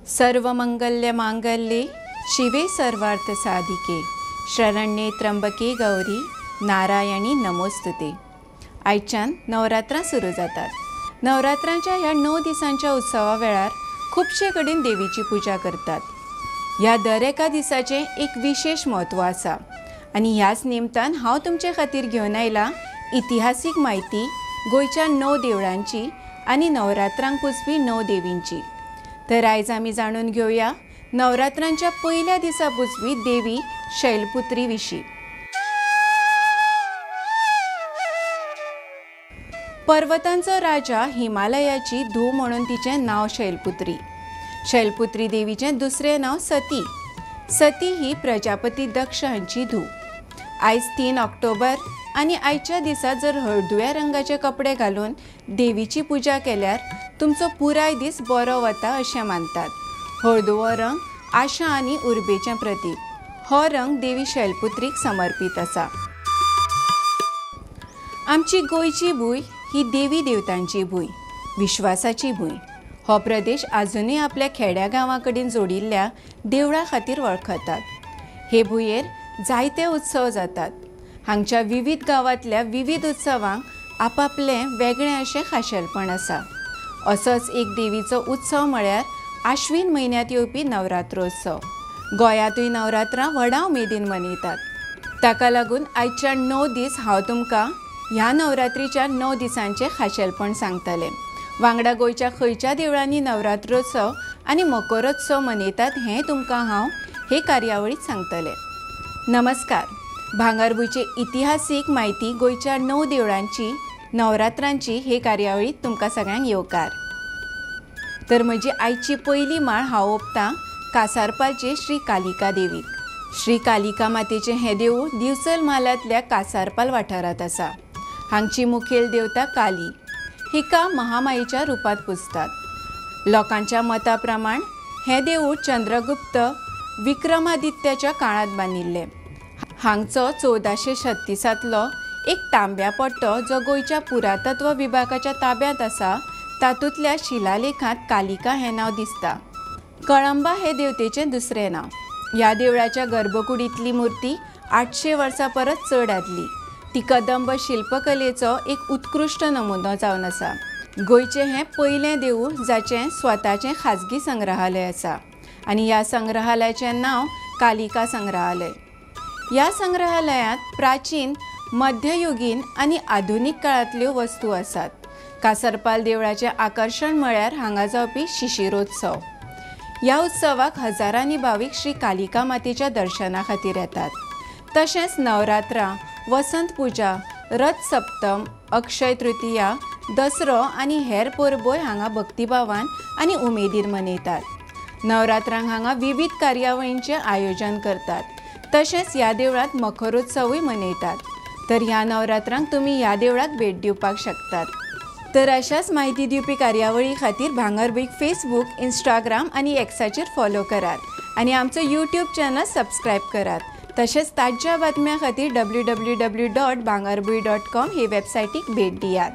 सर्वमंगल्य मांगल्ये शिवे सर्वार्थ साधिके शरण्ये त्र्यंबके गौरी नारायणी नमोस्तुते। आयच्यान नवरात्रां सुरू जातात। नवरात्रांच्या ह्या 9 दिसांच्या उत्सवा वेळार खुबशे कडेन देवीची पुजा करतात। ह्या दर एका दिसाचें एक विशेष म्हत्व आसा आनी ह्याच निमतान हांव तुमचे खातीर घेवन आयला इतिहासीक म्हायती गोंयच्या 9 देवळांची आनी नवरात्रांक पुजपी 9 देवींची। तर आयज आमी जाणून घेवया नवरात्रांच्या पयल्या दिसा पुजपी देवी शैलपुत्री विशीं। पर्वतांचो राजा हिमालयाची धूव म्हणून तिचें नांव शैलपुत्री। शैलपुत्री देवीचें दुसरें नांव सती। सती ही प्रजापती दक्ष हांची धूव। आयज 3 ऑक्टोबर आनी आयच्या दिसा जर हळदुव्या रंगाचे कपडे घालून देवीची पुजा केल्यार तुमचो पुराय दीस बरो वता अशें मानतात। हळदुवो रंग आशा आनी उर्बेचें प्रतीक। हो रंग देवी शैलपुत्रीक समर्पीत आसा। आमची गोंयची भूंय ही देवी देवतांची भूंय, विश्वासाची भूंय। हो प्रदेश आजुनूय आपल्या खेड्या गांवां कडेन जोडिल्ल्या देवळां खातीर वळखतात। हे भुंयेर जायते उत्सव जातात। हांगच्या विविध गांवांतल्या विविध उत्सवांक आपापलें वेगळें अशें खाशेलपण आसा। असोच एक देवीचो उत्सव म्हळ्यार आश्विन म्हयन्यांत येवपी नवरात्रोत्सव। गोंयांतूय नवरात्रां व्हडा उमेदीन मनयतात। ताका लागून आयच्या 9 दीस हांव तुमकां ह्या नवरात्रीच्या 9 दिसांचें खाशेलपण सांगतलें। वांगडा गोंयच्या खंयच्या देवळांनी नवरात्रोत्सव आनी मकरोत्सव मनयतात हें तुमकां हांव हे कार्यावळींत सांगतलें। नमस्कार। भांगरभूंयची इतिहासीक म्हायती गोंयच्या 9 देवळांची नवरात्रांची हे कार्यावळींत तुमकां सगळ्यांक येवकार। तर म्हजी आयची पयली माळ हांव ओंपतां कासारपालचे श्री कालिका देवीक। श्री कालिका मातेचें हें देवूळ दिवचल म्हालांतल्या कासारपाल वाठारांत आसा। हांगची मुखेल देवता काली, हिका महामाईच्या रुपांत पुजतात। लोकांच्या मता प्रमाण हें देवूळ चंद्रगुप्त विक्रमादित्याच्या काळांत बांदिल्लें। हांगचो 1436 एक तांब्या पट्टो जो गोंयच्या पुरातत्व विभागाच्या ताब्यांत आसा तातूंतल्या शिलालेखांत कालिका हें नांव दिसता। कळंबा हे देवतेचें दुसरें नांव। ह्या देवळाच्या गर्भकुडींतली मूर्ती 800 वर्सां परस चड आदली। ती कदंब शिल्पकलेचो एक उत्कृश्ट नमुनो जावन आसा। गोंयचें हें पयलें देवूळ जाचें स्वताचें खाजगी संग्रहालय आसा आनी ह्या संग्रहालयाचें नांव कालिका संग्रहालय। ह्या संग्रहालयांत प्राचीन, मध्ययुगीन आनी आधुनीक काळांतल्यो वस्तू आसात। कासरपाल देवळाचें आकर्शण म्हळ्यार हांगा जावपी शिशिरोत्सव। ह्या उत्सवाक हजारांनी भावीक श्री कालिका मातेच्या दर्शना खातीर येतात। तशेंच नवरात्रां, वसंत पुजा, रथ सप्तम, अक्षय तृतीया, दसरो आनी हेर परबोय हांगा भक्तिभावान आनी उमेदीर मनयतात। नवरात्रांक हांगा विविध कार्यावळींचें आयोजन करतात। तशेंच ह्या देवळांत मखरोत्सवूय मनयतात। तर ह्या नवरात्रांक तुमी ह्या देवळाक भेट दिवपाक शकतात। तर अशाच म्हायती दिवपी कार्यावळी खातीर भांगरभूंयक फेसबूक, इंस्टाग्राम आनी एक्साचेर फॉलो करात आनी आमचो यूट्यूब चॅनल सबस्क्रायब करात। तशेंच ताज्या बातम्यां खातीर www.bhangarbhuin.com हे वेबसायटीक भेट दियात।